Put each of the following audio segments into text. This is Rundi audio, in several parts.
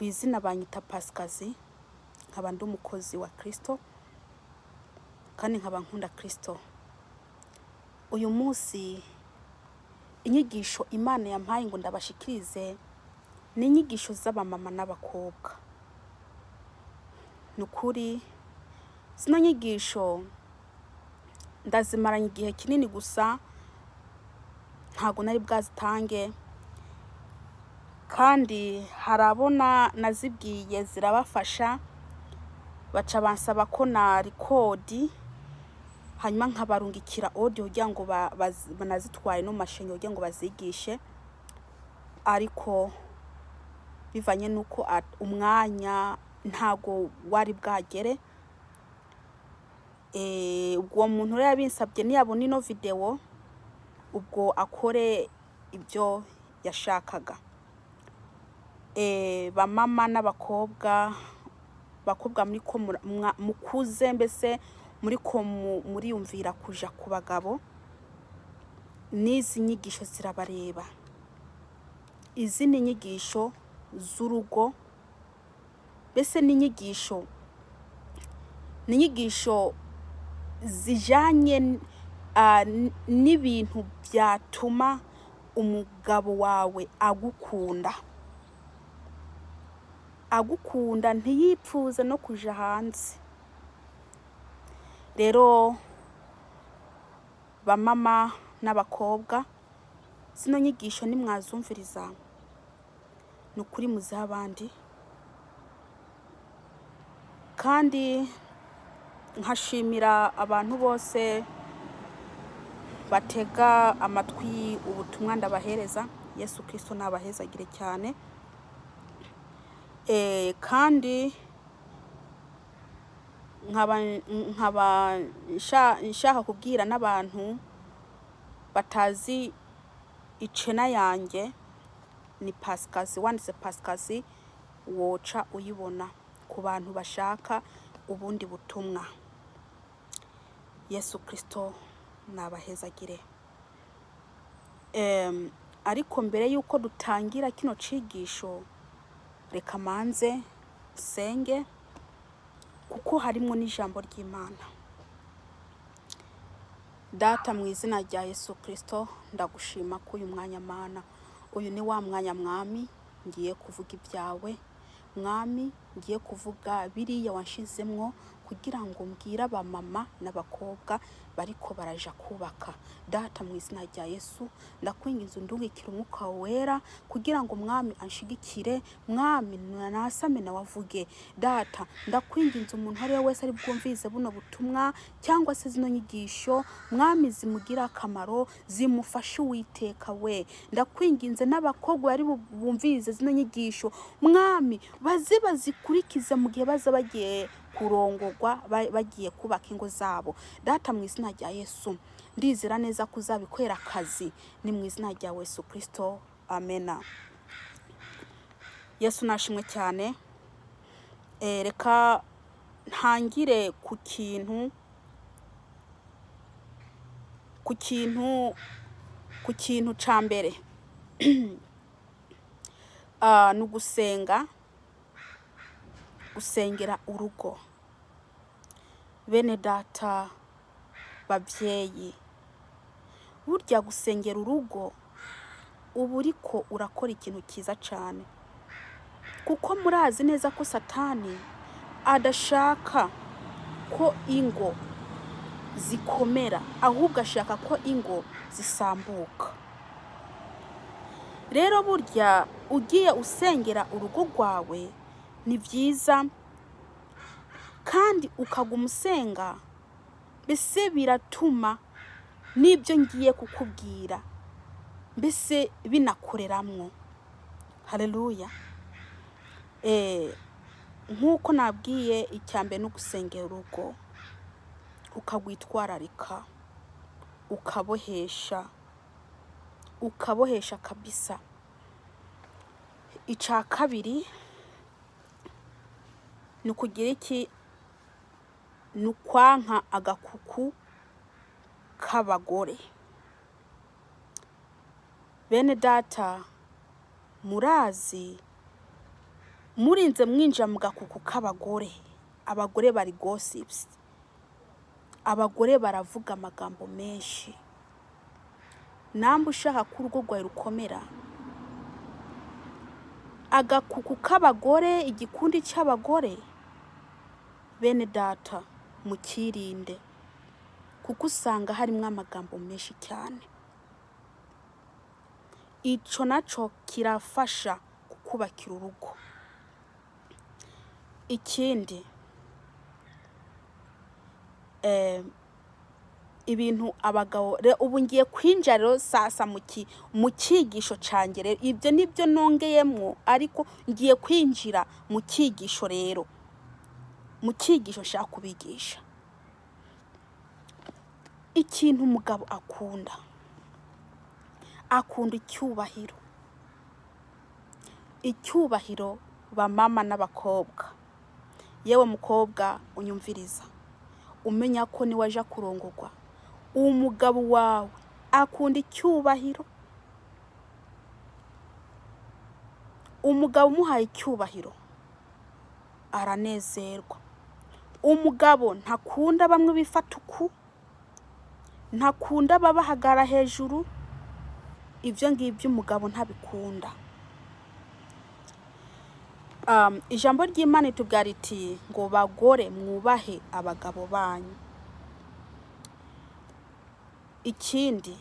Ku izina banyita Pasikazi, nkaba ndi umukozi wa Kristo kandi nkaba nkunda Kristo. Uyu munsi inyigisho Imana yampaye ngo ndabashikirize ni inyigisho z'abamama n'abakobwa. Ni ukuri zino nyigisho ndazimaranye igihe kinini, gusa ntabwo nari bwazitange, kandi harabona nazibwiye zirabafasha, baca bansaba ko na record, hanyuma nkabarungikira audio kugira ngo banazitware no mu mashengero kugira ngo bazigishe. Ariko bivanye n'uko umwanya ntago wari bwagere. Ubwo uwo muntu rero yabinsabye niyabona ino video, ubwo akore ibyo yashakaga. Bamama n'abakobwa, bakobwa muri ko mukuze, mbese muri ko muriyumvira kuja ku bagabo, n'izi nyigisho zirabareba. Izi ni inyigisho z'urugo, mbese ni inyigisho zijanye n'ibintu byatuma umugabo wawe agukunda, agukunda ntiyipfuze no kuja hanze. Rero bamama n'abakobwa, zino nyigisho nimwazumviriza, ni ukuri muzihe abandi. Kandi nkashimira abantu bose batega amatwi ubutumwa ndabahereza. Yesu Kristo nabahezagire cyane. Kandi nkaba nshaka kubwira n'abantu batazi icena yanjye, ni Pasikazi. Wanditse Pasikazi woca uyibona, ku bantu bashaka ubundi butumwa. Yesu Kristo nabahezagire. Ariko mbere y'uko dutangira kino cigisho, reka manze senge, kuko harimwo n'ijambo ry'Imana. Data, mu izina rya Yesu Kristo, ndagushima ko uyu mwanya, Mana, uyu ni wa mwanya, Mwami, ngiye kuvuga ibyawe. Mwami, ngiye kuvuga biriya wanshizemwo kugira ngo mbwire abamama n'abakobwa bariko baraja kubaka. Data, mu izina rya Yesu, ndakwinginze undungikire Umwuka Wera kugira ngo, Mwami, anshigikire. Mwami, nasame nawe avuge. Data, ndakwinginze, umuntu uwo ari we wese ari bwumvise buno butumwa cyangwa se zino nyigisho, Mwami, zimugira akamaro, zimufashe. Uwiteka we, ndakwinginze n'abakobwa bari bumvise zino nyigisho, Mwami, baze bazikurikize mu gihe baza bagiye kurongorwa, bagiye kubaka ingo zabo. Data, mu izina rya Yesu, ndizera neza ko uzabikorera akazi. Ni mu izina rya Yesu Kristo, amena. Yesu nashimwe cyane. Reka ntangire ku kintu ca mbere. Ni ugusenga, gusengera urugo. Bene data, babyeyi, burya gusengera urugo uba uriko urakora ikintu cyiza cyane, kuko murazi neza ko Satani adashaka ko ingo zikomera, ahubwo ashaka ko ingo zisambuka. Rero burya ugiye usengera urugo rwawe ni byiza, kandi ukaguma usenga, mbese biratuma n'ibyo ngiye kukubwira mbese binakoreramwo. Haleluya! Nk'uko nabwiye, icya mbere ni ugusengera urugo, ukagwitwararika, ukabohesha, ukabohesha kabisa. Icya kabiri ni ukugira iki? Ni ukwanka agakuku k'abagore. Bene data, murazi Murinze mwinjira mu gakuku k'abagore, abagore bari gossips, abagore baravuga amagambo menshi. Namba ushaka ko urugo rwawe rukomera, agakuku k'abagore, igikundi cy'abagore, bene data, mukirinde, kuko usanga harimo amagambo menshi cyane. Ico naco kirafasha kukubakira urugo. Ikindi, ibintu abagabo ubu ngiye kwinjira rero sasa mu cyigisho cyanjye. Rero ibyo nibyo nongeyemwo, ariko ngiye kwinjira mu cyigisho rero, mu cyigisho nshaka kubigisha. Ikintu umugabo akunda, akunda icyubahiro. Icyubahiro, bamama n'abakobwa, yewe mukobwa unyumviriza, umenya ko niwaja kurongorwa, umugabo wawe akunda icyubahiro. Umugabo umuhaye icyubahiro aranezerwa. Umugabo ntakunda bamwe bifata uku, ntakunda ababahagara hejuru. Ibyo ngibyo umugabo ntabikunda. Ijambo ry'Imana ritubwira riti ngo: "Bagore, mwubahe abagabo banyu." Ikindi,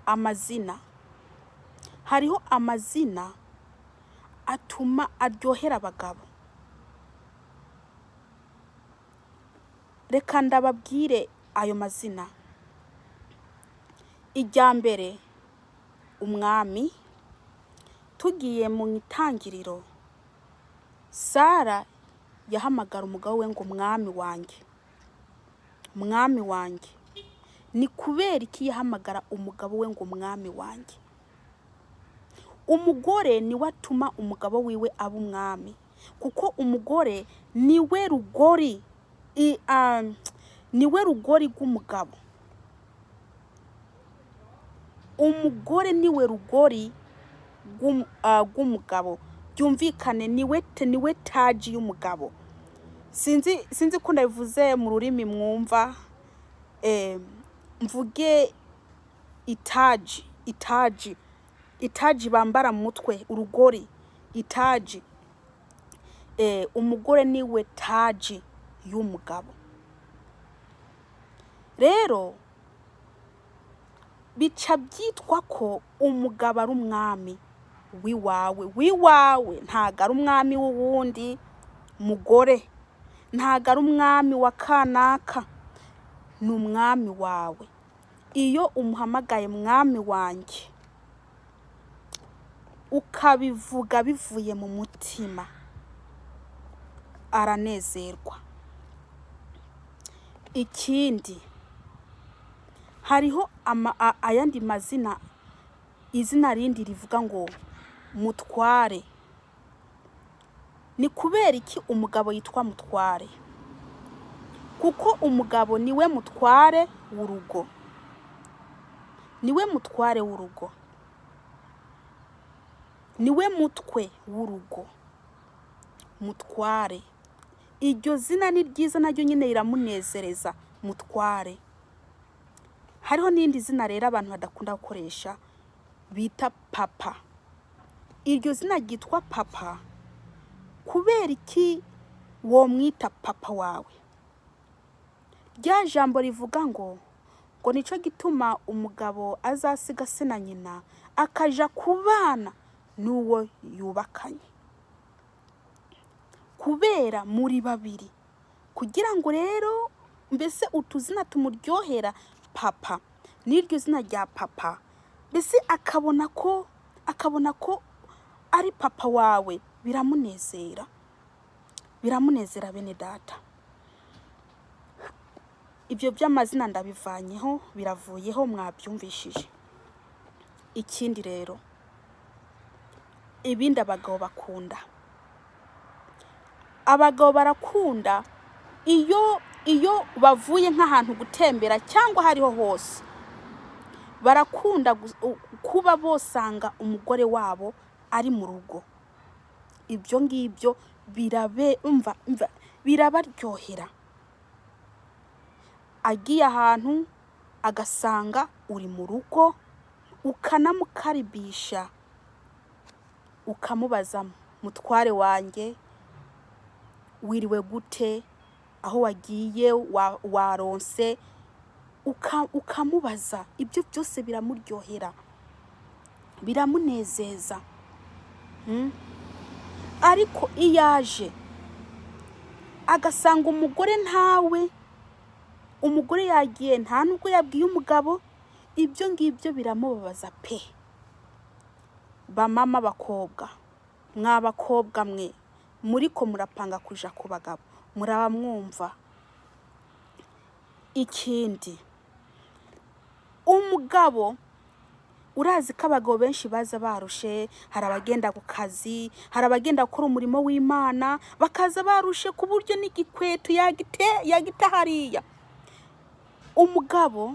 amazina. Hariho amazina atuma aryohera abagabo. Reka ndababwire ayo mazina. Irya mbere, umwami. Tugiye mu itangiriro, Sara yahamagara umugabo we ngo: "Mwami wanjye, mwami wanjye." Ni kubera iki yahamagara umugabo we ngo "mwami wanjye"? Umugore niwe atuma umugabo wiwe aba umwami, kuko umugore niwe rugori, niwe rugori rw'umugabo. Umugore niwe rugori rw'umugabo, byumvikane, niwe taji y'umugabo. Sinzi ko ndabivuze mu rurimi mwumva. Mvuge itaji, itaji bambara mu mutwe, urugori, itaji. Umugore niwe taji y'umugabo. Rero bica byitwa ko umugabo ari umwami wiwawe, ntago ari umwami w'uwundi mugore, ntago ari umwami wa kanaka, ni umwami wawe. Iyo umuhamagaye "mwami wanjye", ukabivuga bivuye mu mutima, aranezerwa. Ikindi, hariho ayandi mazina, izina rindi rivuga ngo mutware. Ni kubera iki umugabo yitwa mutware? Kuko umugabo niwe mutware w'urugo, niwe mutware w'urugo, niwe mutwe w'urugo, mutware. Iryo zina ni ryiza naryo nyine, riramunezereza, mutware. Hariho n'irindi zina rero abantu badakunda gukoresha bita papa. Iryo zina ryitwa papa, kubera iki womwita papa wawe? Rya jambo rivuga ngo nico gituma umugabo azasiga se na nyina akaja kubana n'uwo yubakanye, kubera muri babiri, kugira ngo rero mbese utuzina tumuryohera, papa, n'iryo zina rya papa, mbese akabona ko ari papa wawe, biramunezera, biramunezera. Bene data, ibyo by'amazina ndabivanyeho, biravuyeho, mwabyumvishije. Ikindi rero, ibindi abagabo bakunda, abagabo barakunda iyo bavuye nk'ahantu gutembera cyangwa aho ariho hose, barakunda kuba bosanga umugore wabo Ari mu rugo, ibyo ngibyo birabe, umva umva, birabaryohera. Agiye ahantu agasanga uri mu rugo, ukanamukaribisha, ukamubaza: "Mutware wanjye, wiriwe gute? Aho wagiye waronse?" Ukamubaza ibyo byose, biramuryohera, biramunezeza. Ariko iyo aje agasanga umugore ntawe, umugore yagiye, nta nubwo yabwiye umugabo, ibyo ngibyo biramubabaza pe. Bamama, bakobwa, mwa bakobwa mwe muriko murapanga kuja ku bagabo, muraba mwumva. Ikindi, umugabo, urazi ko abagabo benshi baza barushe. Hari abagenda ku kazi, hari abagenda gukora umurimo w'Imana, bakaza barushe ku buryo n'igikweto yagite yagita hariya. Umugabo,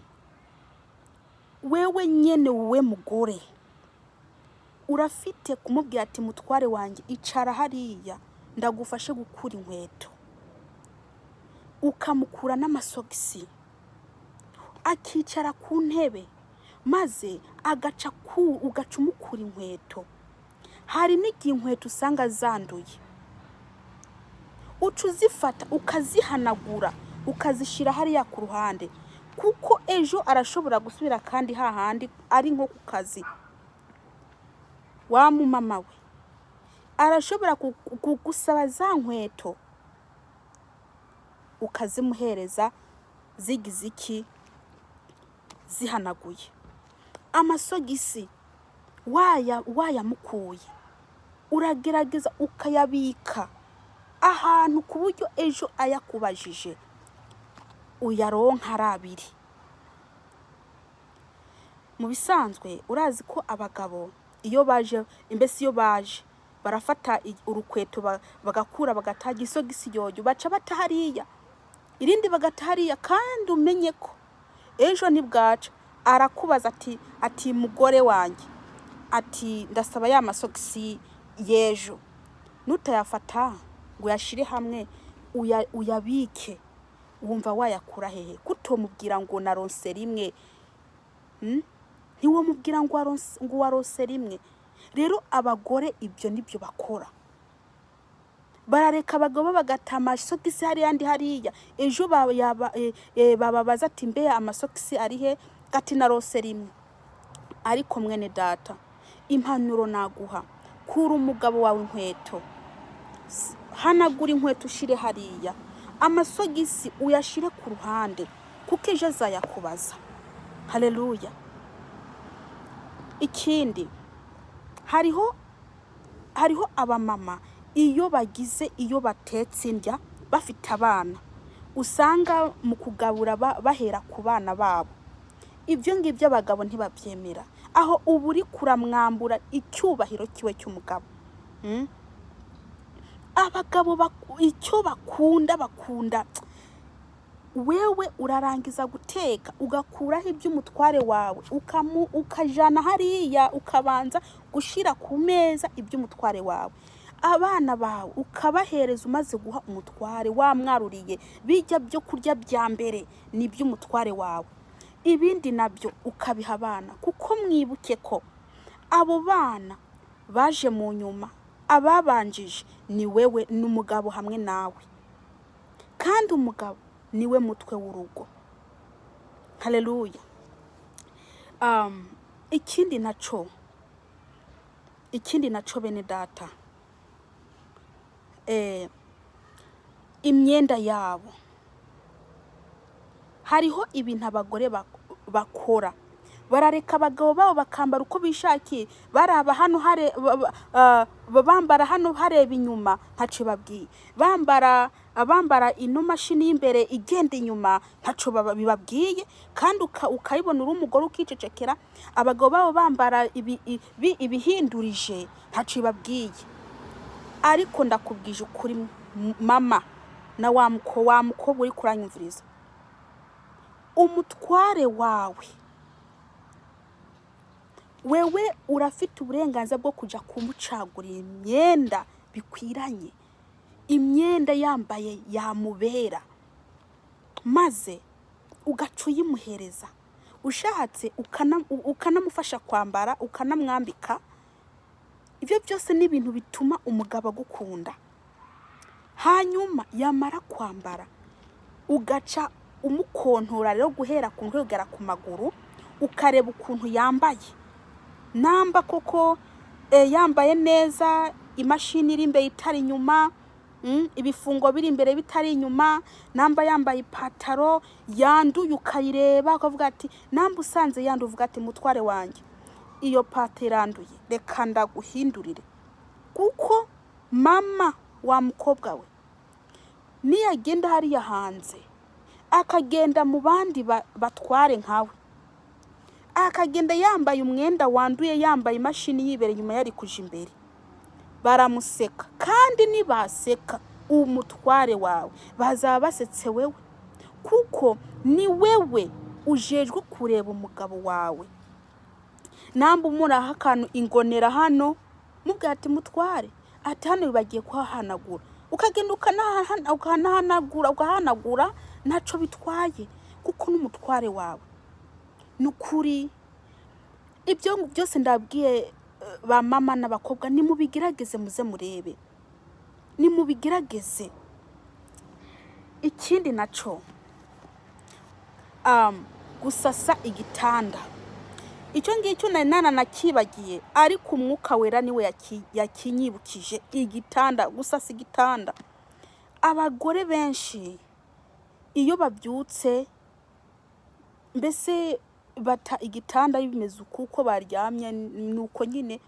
wewe nyene, wowe mugore, urafite kumubwira ati: "Mutware wanjye, icara hariya ndagufashe gukura inkweto." Ukamukura n'amasogisi, akicara ku ntebe, maze agaca ku ugaca umukura inkweto. Hari n'igihe inkweto usanga zanduye, uca uzifata ukazihanagura, ukazishyira hariya ku ruhande, kuko ejo arashobora gusubira kandi hahandi ari nko ku kazi. Wa mumama we, arashobora kugusaba za nkweto, ukazimuhereza zigize iki? Zihanaguye. Amasogisi waya wayamukuye, uragerageza ukayabika ahantu ku buryo ejo ayakubajije uyaronka ari abiri. Mu bisanzwe, urazi ko abagabo iyo baje, mbese iyo baje barafata urukweto, bagakura, bagataga isogisi yoyo, baca bata hariya, irindi bagata hariya. Kandi umenye ko ejo ntibwaca arakubaza ati: "Mugore wanjye," ati, "ndasaba ya masogisi y'ejo." Nutayafata ngo uyashire hamwe, uyabike, wumva wayakura hehe? Kutomubwira ngo naronse rimwe? Ntiwamubwira ngo ngo waronse rimwe. Rero abagore ibyo nibyo bakora, barareka abagabo bagata amasogisi hariya andi hariya. Ejo bababaza ati: "Mbe amasogisi ari he?" Ati: "Narose rimwe." Ariko mwene data, impanuro naguha: kura umugabo wawe inkweto, hanagura inkweto ushire hariya, amasogisi uyashire ku ruhande, kuko ejo azayakubaza. Haleluya. Ikindi, hariho abamama iyo bagize, iyo batetse indya bafite abana, usanga mu kugabura bahera ku bana babo. Ibyo ngibyo abagabo ntibabyemera. Aho uba uri kuramwambura icyubahiro kiwe cy'umugabo. Abagabo icyo bakunda, bakunda wewe urarangiza guteka, ugakuraho iby'umutware wawe, ukajana hariya, ukabanza gushira ku meza iby'umutware wawe. Abana bawe ukabahereza umaze guha umutware, wamwaruriye. Bijya byo kurya bya mbere ni iby'umutware wawe, ibindi nabyo ukabiha abana, kuko mwibuke ko abo bana baje mu nyuma, ababanjije ni wewe n'umugabo hamwe nawe, kandi umugabo niwe mutwe w'urugo. Haleluya. Ikindi naco, bene data, imyenda yabo. Hariho ibintu abagore bakora, barareka abagabo babo bakambara uko bishakiye, baraba hano hare bambara hano hareba inyuma, ntaco babwiye. Bambara ino mashini y'imbere igenda inyuma, ntaco bibabwiye. Kandi ukayibona uri umugore ukicecekera. Abagabo babo bambara ibihindurije, ntaco bibabwiye. Ariko ndakubwije ukuri, mama na wa mukobwa uri kuranyumviriza, umutware wawe Wewe urafite uburenganzira bwo kuja kumucagurira imyenda bikwiranye, imyenda yambaye yamubera, maze ugaca uyimuhereza. Ushatse ukanamufasha kwambara, ukanamwambika. Ibyo byose ni ibintu bituma umugabo agukunda. Hanyuma yamara kwambara, ugaca umukontora rero guhera ku mutwe kugera ku maguru, ukareba ukuntu yambaye, namba koko yambaye neza, imashini iri imbere itari inyuma, ibifungo biri imbere bitari inyuma, namba yambaye ipataro yanduye, ukayireba ukavuga ati, namba usanze yanduye, uvuga ati: "Mutware wanjye, iyo pataro iranduye, reka ndaguhindurire." Kuko mama wa mukobwa we niyagenda hariya hanze, akagenda mu bandi batware nkawe, akagenda yambaye umwenda wanduye, yambaye imashini yibera inyuma yari kuja imbere, baramuseka. Kandi nibaseka umutware wawe, bazaba basetse wewe, kuko ni wewe ujejwe kureba umugabo wawe. Namba umuraho akantu ingonera hano, mubwira ati: "Mutware," ati, "hano bagiye kuhahanagura," ukagenda ukanahanagura, ugahanagura, ntaco bitwaye kuko n'umutware wawe. Ni ukuri ibyo byose ndabwiye ba mama n'abakobwa, nimubigerageze, muze murebe, nimubigerageze. Ikindi naco, gusasa igitanda, icyo ngicyo nari nananakibagiye, ariko Umwuka Wera niwe yakinyibukije. Igitanda, gusasa igitanda, abagore benshi iyo babyutse mbese bata igitanda bimeze uku, uko baryamye ni uko nyine.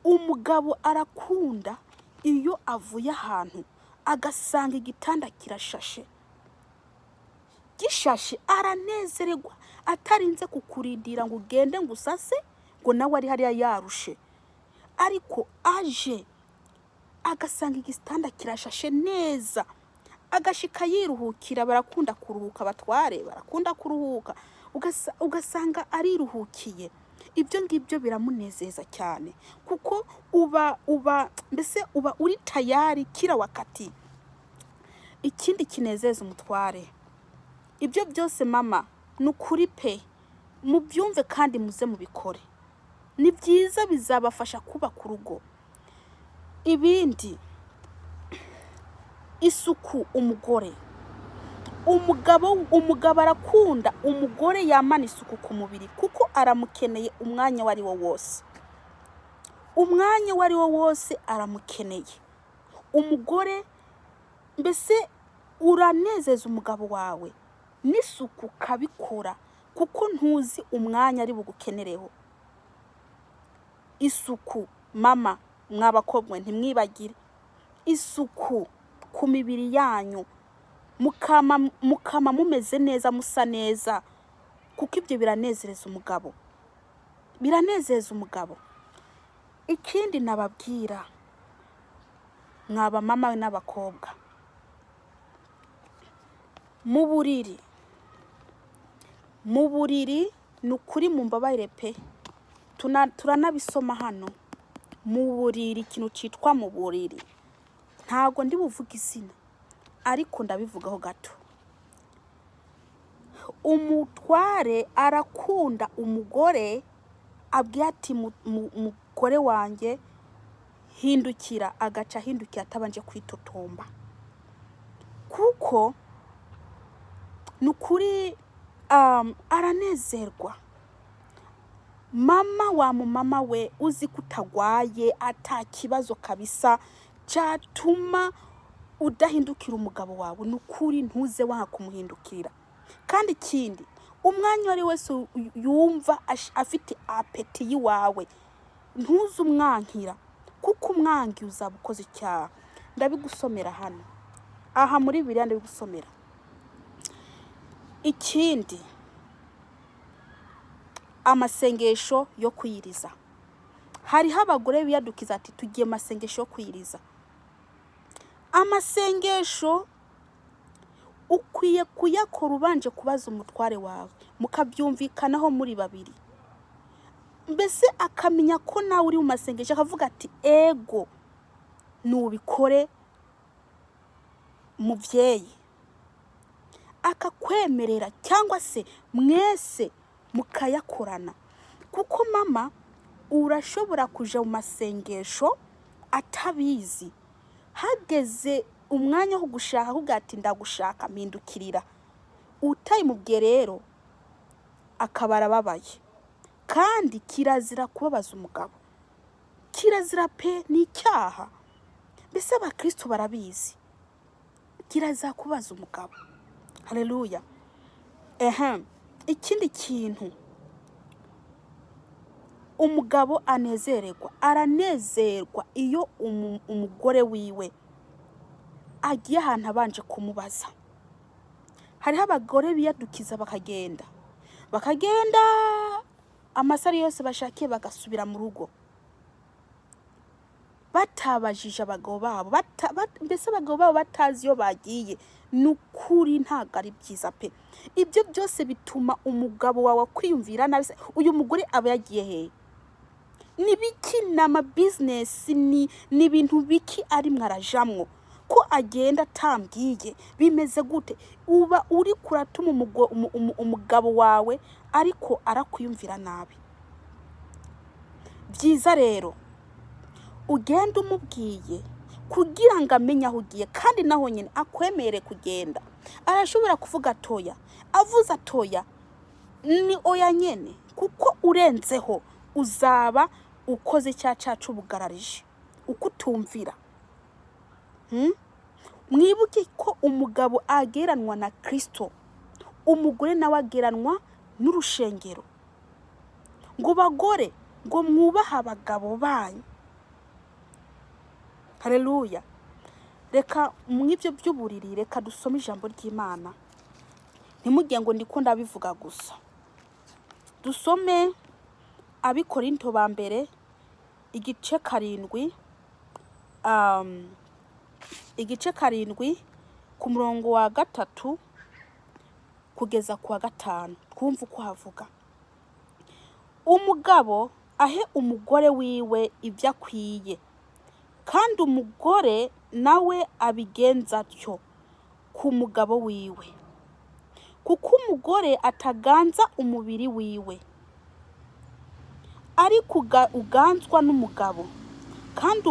Umugabo arakunda iyo avuye ahantu agasanga igitanda kirashashe, gishashe, aranezererwa, atarinze kukurindira ngo ugende ngo usase, ngo nawe ari hariya yarushe, ariko aje agasanga igitanda kirashashe neza, agashika yiruhukira. Barakunda kuruhuka, abatware barakunda kuruhuka. Ugasanga ariruhukiye. Ibyo ngibyo biramunezeza cyane, kuko uba mbese uba uri tayari kila wakati. Ikindi kinezeza umutware, ibyo byose mama, ni ukuri pe, mubyumve kandi muze mubikore, ni byiza, bizabafasha kubaka urugo. Ibindi, isuku. Umugore, umugabo arakunda umugore yamana isuku ku mubiri, kuko aramukeneye umwanya uwo ari wo wose, umwanya uwo ari wo wose aramukeneye umugore. Mbese uranezeza umugabo wawe n'isuku, ukabikora, kuko ntuzi umwanya ari bugukenereho isuku. Mama, mwabakobwa, ntimwibagire isuku ku mibiri yanyu, mukama mumeze neza, musa neza, kuko ibyo biranezereza umugabo, biranezeza umugabo. Ikindi nababwira, mwaba mama n'abakobwa, mu buriri, mu buriri, ni ukuri mumbabarire pe, turanabisoma hano. Mu buriri, ikintu cyitwa mu buriri, ntabwo ndi buvuge izina, ariko ndabivugaho gato. Umutware arakunda umugore abwiye ati: "Mugore wanjye, hindukira," agaca ahindukira atabanje kwitotomba, kuko ni ukuri aranezerwa. Mama wa mumama we, uzi ko utagwaye, ata kibazo kabisa cyatuma udahindukira umugabo wawe, ni ukuri ntuze wanga kumuhindukira. Kandi ikindi, umwanya uwo ari wese yumva afite appétit y'iwawe, ntuze umwankira, kuko umwangiye uzaba ukoze icyaha. Ndabigusomera hano, aha muri Bibiliya ndabigusomera. Ikindi, amasengesho yo kwiyiriza. Hariho abagore biyadukiza ati: "Tugiye mu masengesho yo kwiyiriza." Amasengesho ukwiye kuyakora ubanje kubaza umutware wawe, mukabyumvikanaho muri babiri. Mbese akamenya ko nawe uri mu masengesho, akavuga ati: "Ego, nubikore mubyeyi," akakwemerera, cyangwa se mwese mukayakorana. Kuko mama, urashobora kuja mu masengesho atabizi, hageze umwanya wo gushaka akubwira ati: "Ndagushaka, mpindukirira." Utayimubwiye rero akaba arababaye. Kandi kirazira kubabaza umugabo, kirazira pe, ni icyaha. Mbese abakristo barabizi, kirazira kubaza umugabo. Haleluya. Ehem, ikindi kintu umugabo anezererwa, aranezerwa iyo umugore wiwe agiye ahantu abanje kumubaza. Hariho abagore biyadukiza bakagenda, bakagenda amasari yose bashakiye, bagasubira mu rugo batabajije abagabo babo, mbese abagabo babo batazi iyo bagiye. Ni ukuri ntabwo ari byiza pe. Ibyo byose bituma umugabo wawe akwiyumvira nabi. Se, uyu mugore aba yagiye hehe? Ni biki? Ni amabizinesi? Ni ibintu biki arimwo arajamwo ko agenda atambwiye? Bimeze gute? Uba uri kuratuma umugabo wawe ariko arakwiyumvira nabi. Byiza rero ugenda umubwiye kugira ngo amenye aho ugiye, kandi naho nyine akwemere kugenda. Arashobora kuvuga atoya, avuze atoya ni oya nyene, kuko urenzeho uzaba ukoze icyaha cacu ubugararije uko utumvira. Mwibuke ko umugabo ageranwa na Kristo, umugore nawe ageranwa n'urushengero. Ngo bagore, ngo mwubahe abagabo banyu. Haleluya. Reka mw'ibyo by'uburiri, reka dusome ijambo ry'Imana, ntimugire ngo ndiko ndabivuga gusa. Dusome Abikorinto ba mbere igice 7, igice 7 ku murongo wa 3 kugeza ku wa 5, twumve uko havuga. Umugabo ahe umugore wiwe ibyo akwiye, kandi umugore nawe abigenza atyo ku mugabo wiwe. Kuko umugore ataganza umubiri wiwe, ariko uganzwa n'umugabo, kandi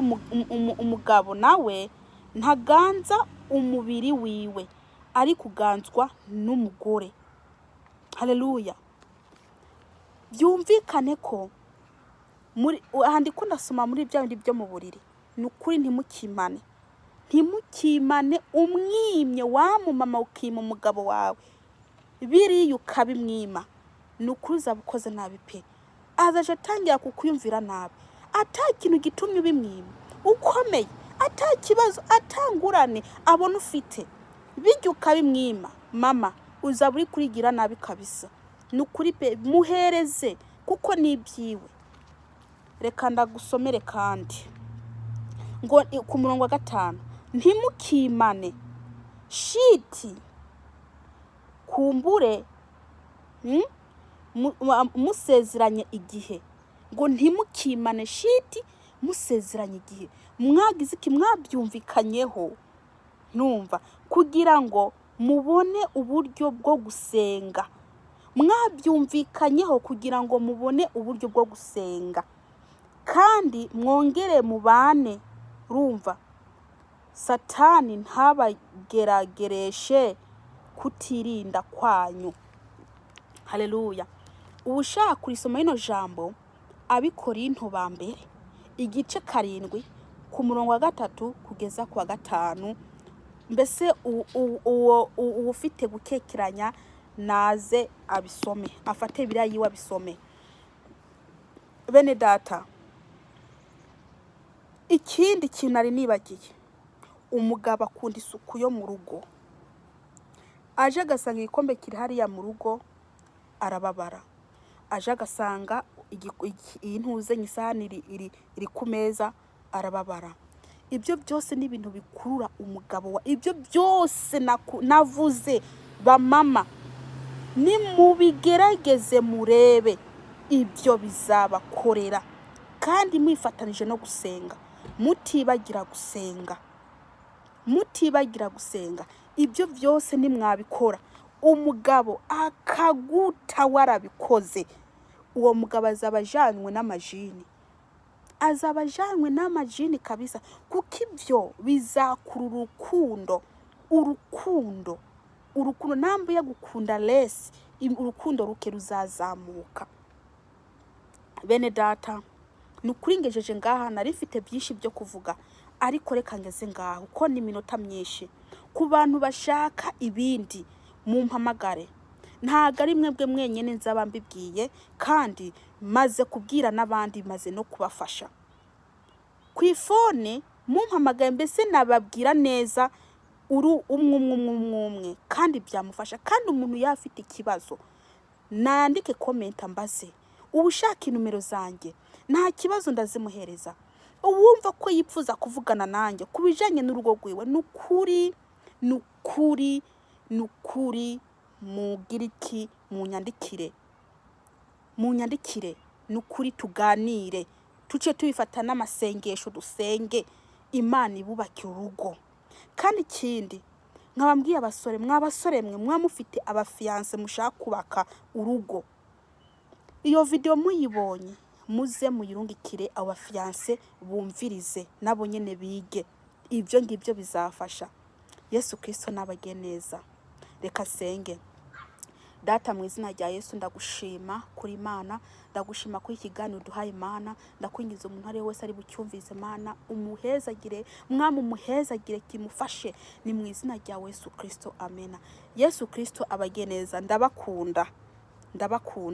umugabo nawe ntaganza umubiri wiwe, ariko uganzwa n'umugore. Haleluya. Byumvikane ko muri aha ndiko ndasoma muri bya bindi byo mu buriri. Ni ukuri ntimukimane, ntimukimane. Umwimye wa mumama, ukima umugabo wawe biriya, ukabimwima, ni ukuri uzaba ukoze nabi pe. Azaje atangira kukwiyumvira nabi ata kintu gitumye ubimwima, ukomeye, ata kibazo, atangurane abona ufite bijya, ukabimwima. Mama, uzaba uri kurigira nabi kabisa, ni ukuri pe. Muhereze kuko ni ibyiwe. Reka ndagusomere kandi ngo ku murongo wa 5: "Ntimukimane shiti kumbure musezeranye igihe." Ngo ntimukimane shiti musezeranye igihe mwagize iki? Mwabyumvikanyeho, numva, kugira ngo mubone uburyo bwo gusenga. Mwabyumvikanyeho kugira ngo mubone uburyo bwo gusenga kandi mwongere mubane. Rumva, Satani ntabageragereshe kutirinda kwanyu. Haleluya. Ushaka kurisoma rino jambo, Abikorinto ba mbere igice 7 ku murongo wa 3 kugeza ku wa 5. Mbese uwo ufite gukekeranya naze abisome, afate biriya yiwe abisome. Bene data, ikindi kintu nari nibagiye: umugabo akunda isuku yo mu rugo. Aje agasanga igikombe kiri hariya mu rugo, arababara. Aje agasanga iyi ntuzenye isahani iri ku meza, arababara. Ibyo byose ni ibintu bikurura umugabo wa. Ibyo byose navuze, bamama, nimubigerageze murebe. Ibyo bizabakorera, kandi mwifatanije no gusenga, mutibagira gusenga, mutibagira gusenga. Ibyo byose nimwabikora, umugabo akaguta warabikoze, uwo mugabo azaba ajanywe n'amajini, azaba ajanywe n'amajini kabisa, kuko ibyo bizakurura urukundo, urukundo, urukundo. Nambu yagukunda less, urukundo ruke ruzazamuka. Bene data, ni ukuri ngejeje ngaha. Nari mfite byinshi byo kuvuga, ariko reka ngeze ngaha kuko ni iminota myinshi. Ku bantu bashaka ibindi, mumpamagare. Ntabwo ari mwebwe mwenyine nzaba mbibwiye, kandi maze kubwira n'abandi, maze no kubafasha ku ifone. Mumpamagaye, mbese nababwira neza uri umwe umwe umwe umwe umwe, kandi byamufasha. Kandi umuntu yaba afite ikibazo, nandike comment ambaze. Uba ushaka inomero zanjye, nta kibazo, ndazimuhereza. Uwumva ko yipfuza kuvugana nanjye ku bijyanye n'urugo rwiwe, ni ukuri, ni ukuri, ni ukuri, mugire iki? Munyandikire, munyandikire, ni ukuri, tuganire, tuce tubifata n'amasengesho, dusenge Imana ibubakire urugo. Kandi ikindi nkabambwiye abasore, mwa basore mwe muba mufite abafiancé mushaka kubaka urugo, iyo video muyibonye, muze muyirungikire abo bafiancé, bumvirize nabo nyene bige. Ibyo ngibyo bizafasha. Yesu Kristo nabage neza. Reka senge. Data, mu izina rya Yesu, ndagushima kuri Imana, ndagushima kuri ikiganiro uduhaye. Imana, ndakwingiza umuntu ari we wese ari bucyumvize. Imana, umuhezagire, Mwami, umuhezagire, kimufashe. Ni mu izina rya Yesu Kristo, amena. Yesu Kristo abage neza. Ndabakunda, ndabakunda.